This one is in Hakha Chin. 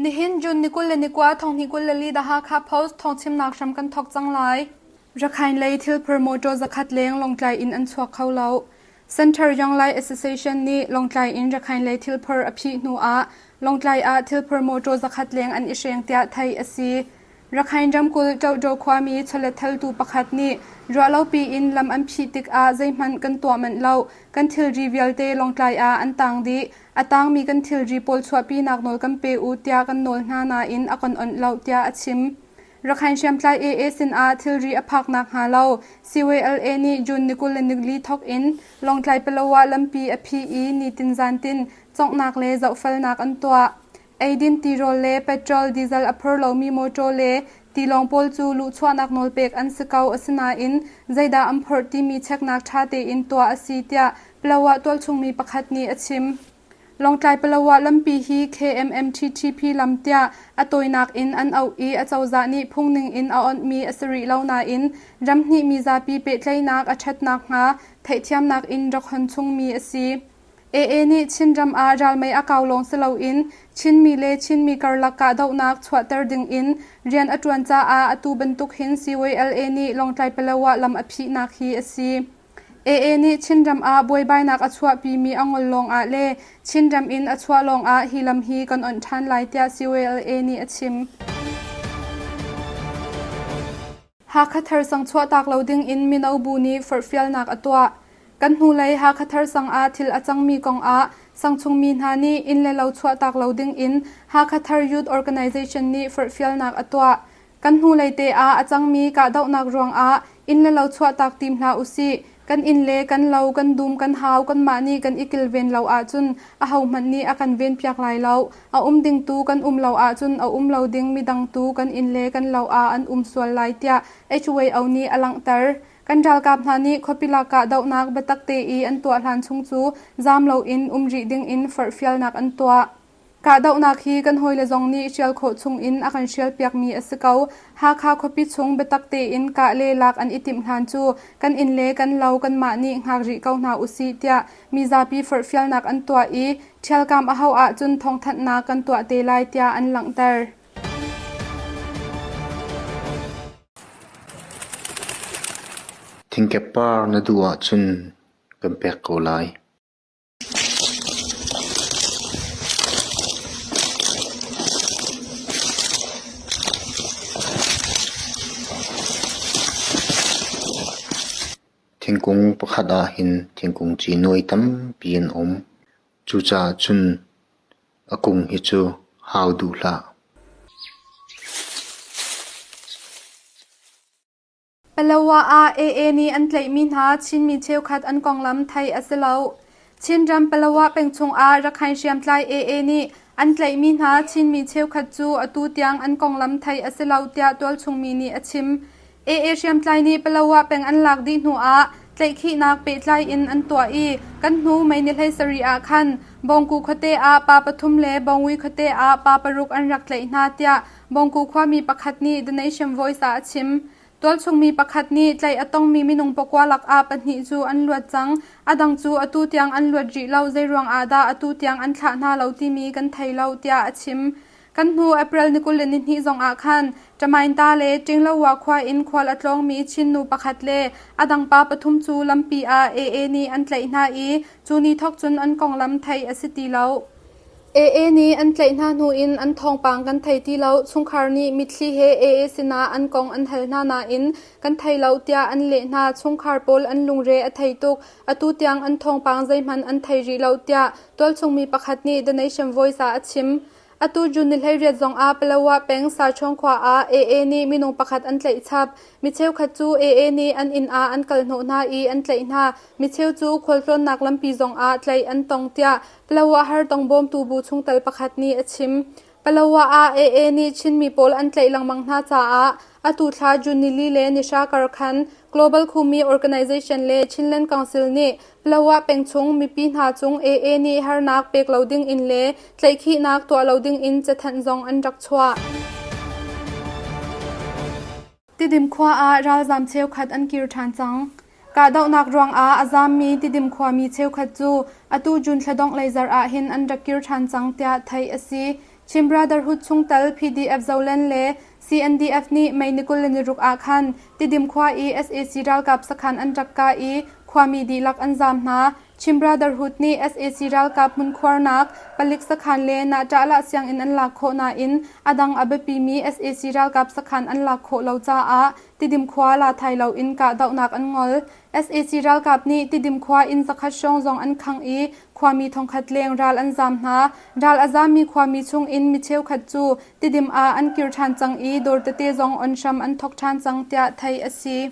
Nihin June ni 21 thonghnih 24 The Hakha Post thawngchimnak hram kan thawk cang lai. Rakhine lei thilphur mawṭaw zakhat leng Lawngtlai in an chuak kho lo. Center Young Lai Association nih Lawngtlai in Rakhine lei thilphur a phih hnu ah Lawngtlai ah thilphur mawṭaw zakhat leng an i hreng tiah theih a si. Rakhine ramkulh Ṭohṭo khuami chawletthaltu pakhat nih ruahlopi in lam an phih tikah zeihmanh kan tuah manh lo. Kan thilri vialte Lawngtlai ah an taang dih. A taangmi kan thilri pawl chuahpinak nawl kan pe u tiah kan nawl hna nain a kan onh lo tiah a chim. Rakhine hriamtlai AA sinah thilri a phak nakhnga lo CYLA nih June ni 24 thawk in Lawngtlai Palawa lampi a phih i nitin zantin cawnghnak le zohfelnak an tuah. Eidin tirawl le petrol diesel a phur lomi mawṭaw le tilawng pawl cu luhchuahnak nawl pek an si ko asinain zeidah an phorh timi cheknak ṭha tein tuah a si tiah Palawa tualchungmi pakhat nih a chim. Lawngtlai Palawa lampi hi KMMTTP lam tiah a tawinak in an auh i acozah nih phungning in a awnhmi a si rih lo nain ramhnih mizapi pehtlaihnak a ṭhat nakhnga theihthiamnak in rak hon chungmi a si. AA nih Chinram ah ralmei a kau lawng si loin Chinmi le Chinmi karlak kahdohnak chuahter dingin rian a ṭuan caah atu bantuk hin CYLA nih Lawngtlai Palawa lam a phihnak hi a si. AA nih Chinram ah buaibainak a chuahpimi a ngol lawngah le Chinram in a chuah lawngah hi lam hi kan onh ṭhan lai tiah CYLA nih a chim. Hakha Thar sang chuahtak lo dingin mino bu nih forhfialnak a tuah. Kan hnulei Hakha Thar sang ah thil a cangmi kongah sangchungmi hna nih inn le lo chuahtak lo dingin Hakha Thar Youth Organization nih forhfialnak a tuah. Kan hnulei te ah a cangmi kahdohnak ruangah inn le lo chuahtak tim hlah usih. Kan inn le kan lo, kan dum, kan hau kanmah nih kan i kilven lo ahcun ahohmanh nih a kan venpiak lai lo. A um ding tu kan um lo ahcun a um lo ding midang tu kan inn le kan lo ah an um sual lai tiah HYO nih a langhter. Kan ralkap hna nih khuapi lak kahdohnak biatak te i an tuah hlan chung cu zaam loin um rih dingin forhfialnak an tuah. Kahdohnak hi kan hawile zong nih hrial khawh chungin a kan hrialpiakmi a si ko. Hakha khuapi chung biatak tein kah le lak an i timh hlan cu kan inn le kan lo kanmah nih hngak rih ko hna usih tiah mizapi forhfialnak an tuah i ṭhialkam a hauh ahcun thawngthanhnak kan tuah te lai tiah an langhter. Thingkep par na duh ahcun kan pek ko lai. Thingkung pakhat ah hin thingkung ci nuai tampi an um. Cucaah cun a kung hi cu hau duh hlah. Palawa ah AA nih an tlaihmi hna Chinmi cheukhat an konglam theih a si lo. Chinram Palawa peng chungah Rakhine hriamtlai AA nih an tlaihmi hna Chinmi cheukhat cu atu tiang an konglam theih a si lo tiah tualchungmi nih a chim. AA hriamtlai nih Palawa peng an lak dih hnu ah tlaihkhihnak pehtlai in an tuah i kan hnu May ni 17 ah khan Bawngku khuate ah pa pathum le Bawngui khuate ah pa paruk an rak tlaih hna tiah Bawngku khuami pakhat nih The Nation Voice ah a chim. Tualchungmi pakhat nih tlaih a tongmi minung pakua lakah pahnih cu an luat cang. A dang cu atu tiang an luat rih lo. Zeiruang ah dah atu tiang an thlah hna lo timi kan thei lo, tiah a chim. Kan hnu April ni 22 zong ah khan Ṭamainta le Ṭinglowa khua in khual a tlawngmi Chin nu pakhat le a dang pa pathum cu lampi ah AA nih an tlaih hna i cu ni thawk cun an konglam theih a si ti lo. AA nih an tlaih hna hnu in an thawngpang kan thei ti lo. Chungkhar nih mitthli he AA sinah an kong an hal hna nain kan thei lo tiah an leh hna. Chungkhar pawl an lungre a thei tuk. Atu tiang an thawngpang zeihmanh an thei rih lo tiah tualchung mi pakhat nih The Nation Voice ah a chim. Atu June ni 18 zong ah Palawa peng Sachong khua ah AA nih minung pakhat an tlaih chap. Mi cheukhat cu AA nih an inn ah an kal hnawh hna i an tlaih hna. Micheu cu khualtlawnnak lampi zong ah tlaih an tong tiah Palawa hartong bawmtu bu chungtel pakhat nih a chim. Palawa ah AA nih Chinmi pawl an tlaih lengmang hna caah atu thla June nili le nihra kar khan Global Khumi Organization le Chinland Council nih Palawa peng chung mipi hna cung AA nih harnak pek lo ding in le tlaihkhihnak tuah lo ding in cathanh zong an rak chuah. Tidim khua ah ralzaam cheukhat an kir ṭhan cang. Kahdohnak ruangah a zaammi Tidim khuami cheukhat cu atu June thla dongh lei zarh ah hin an rak kir ṭhan cang tiah theih a si. Chin Brotherhood chungtel PDF Zoland le CNDF nih May ni 26 ah khan Tidim khua i sac ralkap sakhan an rak kah i khuami dihlak an zaam hna. Chin Brotherhood nih sac ralkap hmunkhuarnak, palik sakhan le Nahṭahlah sianginn an lak khawh nain a dang a biapimi sac ralkap sakhan an lak khawh lo caah Tidim khua la thai loin kahdohnak an ngol. Sac ralkap nih Tidim khua inn zakhat hrawng zong an khangh i khuami thongkhat leng ral an zaam hna. Ral a zaammi khuami chung in mi cheukhat cu Tidim ah an kir ṭhan cang i dawr tete zong on hram an thawk ṭhan cang tiah theih a si.